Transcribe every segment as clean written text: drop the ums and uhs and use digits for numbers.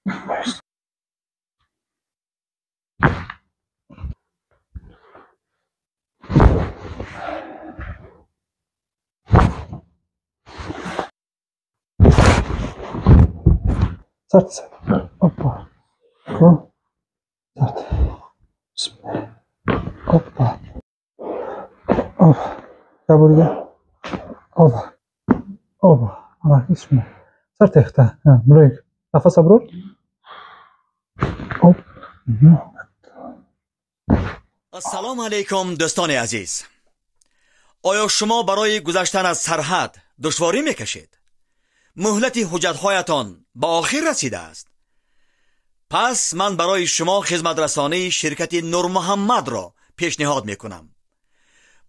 Сарт сарт. Опа. Хо. Сарт. Бисмилlah. Опа. Оп. Gel. Опа. Опа. Ана бисмилlah. Сарт ихта. Ха, мулайк. Нафас аброр. Оп. Ассалому алайкум дӯстони азиз. Оё шумо барои гузаштан аз сарҳад душворӣ мекашед? Муҳлати ҳуҷҷатҳоятон ба охир расидааст. Пас ман барои шумо хизматрасонии ширкати Нурмуҳаммадро пешниҳод мекунам.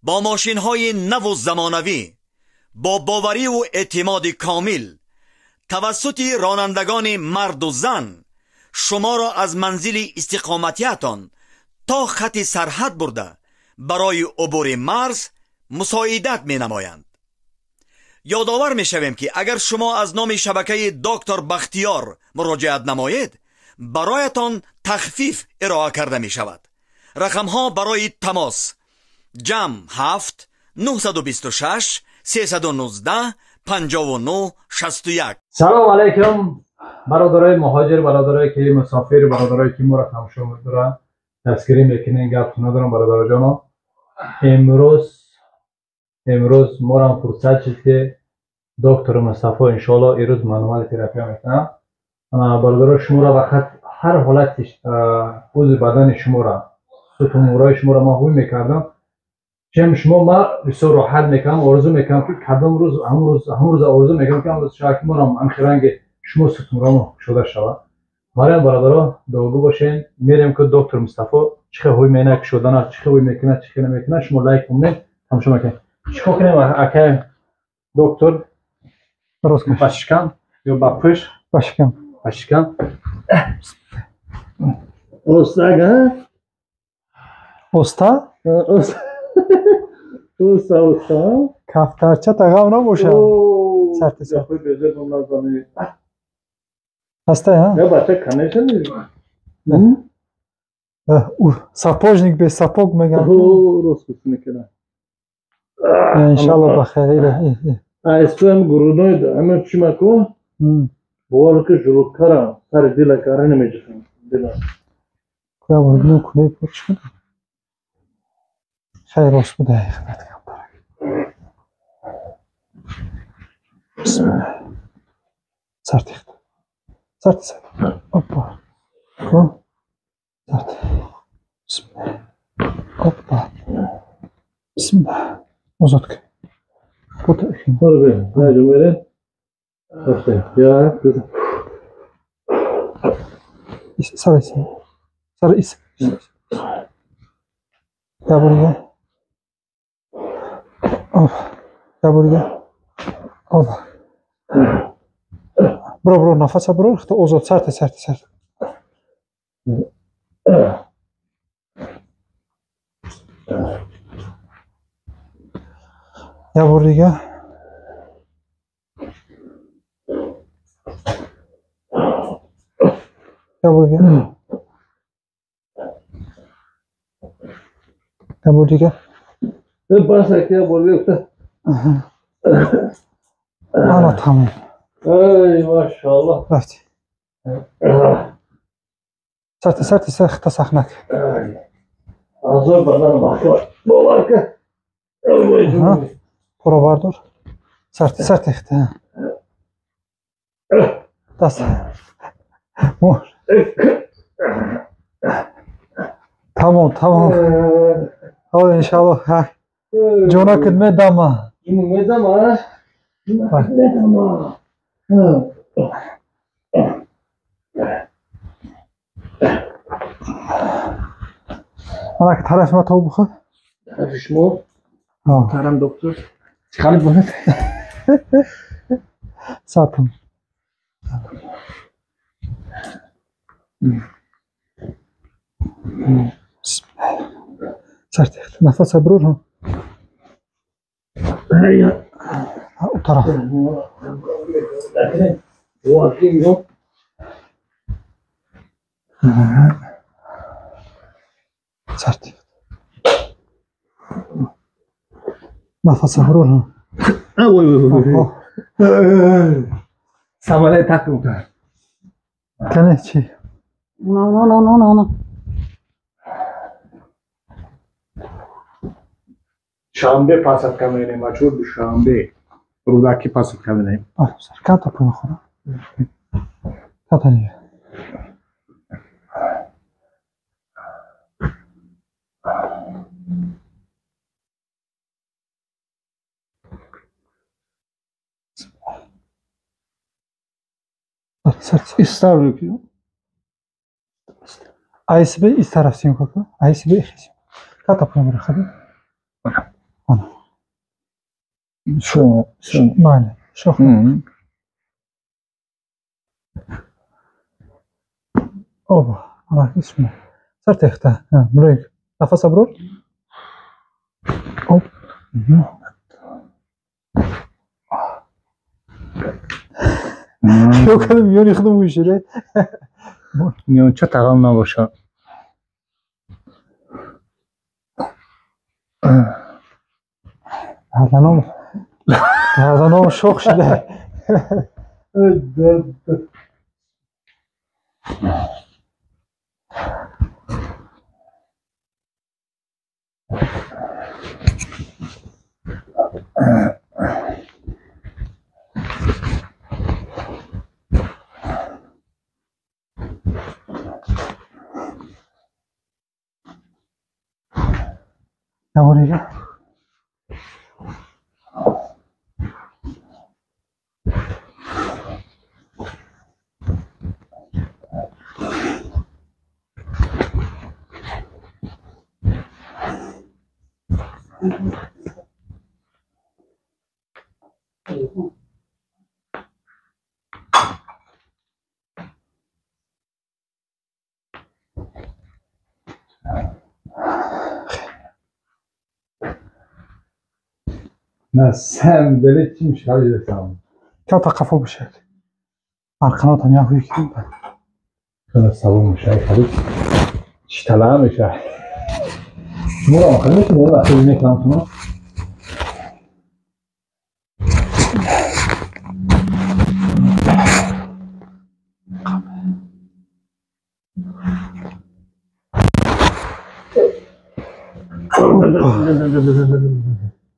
Бо мошинҳои наву замонавӣ, бо бовариву эътимоди комил, тавассути ронандагони марду зан шуморо аз манзили истиқоматиятон то хати сарҳад бурда барои убури марз мусоидат менамоянд. Ёдовар мешавем, ки агар шумо аз номи шабакаи доктор Бахтиёр муроҷиат намоед, бароятон тахфиф ироа карда мешавад. Рақамҳо барои тамос: ҷамъ 7 926 319 59 61. Салом алайкум бародарои муҳоҷир, бародарое ки мусофир, бародарое ки моро тамошо медоранд, дастгирӣ мекунед, гап надорам бародароҷоно. Имрӯз морам фурсат шуд, ки доктор Мустафо иншоалло имрӯз мануали терапия мекунам. Бародаро, шуморо вақт ҳар ҳолати узви бадани шуморо, сутунмӯраи шуморо ман ҳуй мекардам, чем шумо ма бисёр роҳат мекардам. Орзу мекардам, ки кадом рӯз, ҳамон рӯз орзу мекардам, ки ҳамон рӯз шавад, ки морам ҳамхи ранги шумо сутунмӯрамо кушода шавад. Бароям бародаро, дуогӯ бошен. Мерем, ки доктор Мустафо чӣ хел ҳуй мекунад, кушодана чӣ хел ҳуй мекунад, чӣ хел намекунад. Шумо лайк кунед, тамошо мекунед. Чӣ кор кунем, акай доктор? Ба шикам ё ба пӯш? Ба шикам. Ба шикам. Остага? Оста? Оста, оста. Кафтарча тағам набошад. Сарти сар. Ҳастай, ҳа? Я бача, конечно. Сапожник без сапог мегам. Рост мекунад. Иншалло бахайр. Айстуам грудной, ама чӣ маку? Бовар ки жулуккарам, сари дила кара намеҷихам. Дила. Куя бургну куней пур чӣ кунам? Хайр, рост буда, хидмат камтар. Бисмилlah. Сарт ихт. Сарт сарт. Опа. Хо. Сарт. Бисмилlah. Опа. Бисмилlah. Озод кун. Сар ис. Сар ис. Я бурга. Оп. Я бурга. Оп. Бро, бро, нафаса бро, хто озод, сарте, сарте, сарте. Я бурга. Я бурга. Я бурга. Бас я бурга. Ана тамом. Ай, машаллоҳ. Рафти. Сарте, сарте, сахта сахнак. Азор бадан маҳкам. Бовар ки. Поро бардор. Сарте, сарте ихта. Даст. Мор. Тамом, тамом. Ҳо, иншаллоҳ. Ҷонакат медама. Медама? Медама. Ана тарафи ма тоб бихӯр. Тарафи шумо? Муҳтарам доктор. Чӣ қалиб бонед? Сатам. Сарт нафас аброр. У тараф. Сарти. Нафас бирор. Ой ой ой. Самолет такм кард. Кане чӣ? На на на на на. Шанбе пасадка мерем, бачаҳо, душанбе. Рӯдакӣ пасадка мерем. Ката пой мехӯрам. Ката дига. Истар АСБ из тараф съемка, АСБ ката пой мехӯрам. Ана. Шо, шо. Майли, шо. Оба, ана исми. Сартехта. Ха, мулоим. Нафас бирор. Оп. Ё кадом миёни худам мешире. Миёнча тағам набошад. Гарданом шох шуда. Yavorega. На самом деле чӣ мушкил дорам? Ката қафо бошад. Арқанотам як ҳуй ки. Кана салом мешавад, хали чӣ талаа мешавад. Шуморо охир метавонем вақте мекунам шумо?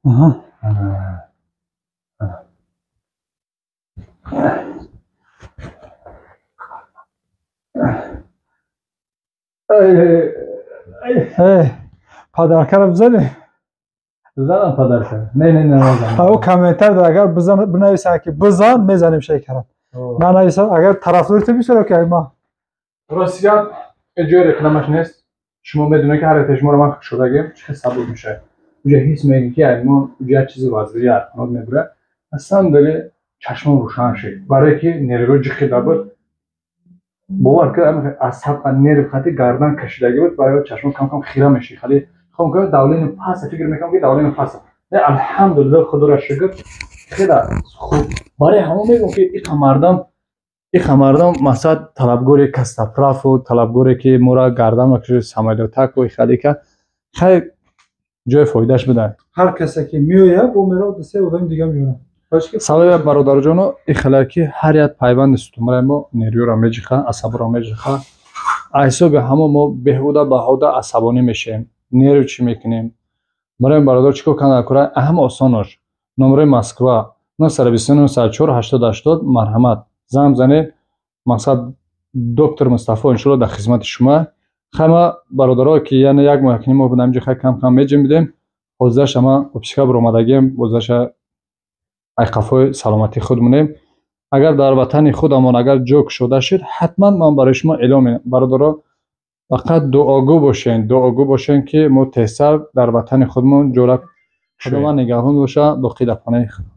Аҳа. Падаркаро бизанем? Бизанам падарка. Не, не, не, назанам. Ӯ комментар дар агар бизан бинависанд ки бизан, мезанем шайкара. Нанависанд агар тарафдори ту бисёр ки ма. Рости гап, ҷои рекламаш нест. Шумо медонед ки ҳар яке шуморо ман кушодагем, чӣ хел сабук мешавад. Уҷа ҳис мекунӣ ки мо уҷа як чизи вазирӣ арқанот мебурад. На самом деле чашмон рӯшан шуд. Барое ки нервҳо ҷихида буд. Бовар кар, асаб нерв хати гардан кашидагӣ буд, барои чашмон кам-кам хира мешид. Хали хом ки давление паст, фикр мекунам ки давление паст. Не, алҳамдулиллоҳ, худоро шукр, хеле хуб. Барои ҳамон мегӯям ки иқа мардам мақсад талабгори костоправу талабгоре ки моро гардан мекашид самолётаку ихалика хай ҷои фоидааш буда. Ҳар касе ки меояд, бо меро ду се одами дига меорад. Сабаби бародарҷоно ихела ки ҳар як пайванди сутунмараи мо нервиро меҷиха, асабро меҷиха. Аз ҳисоби ҳамон мо беҳуда баҳода асабонӣ мешавем, нерв чӣ мекунем. Барои бародар чӣ кор кардан кора аҳам осонош. Номерои Москва 929 904 80 80, марҳамат занг бизанед. Мақсад доктор Мустафо иншоалло дар хизмати шумо. Хама бародаро ки яъне як моҳ якним моҳ буд ҳаминҷо хай кам кам меҷунбидем. Ҳозираша ма обшика баромадагием, ҳозираша айқафои саломатии худ монем. Агар дар ватани худамон агар ҷо кушода шуд, ҳатман ман барои шумо эълон менамоям. Бародаро, фақат дуогӯ бошен, дуогӯ бошен ки мо тезтар дар ватани худмон ҷора. Худованд нигаҳбон боша, боқӣ дар паноҳи Худо.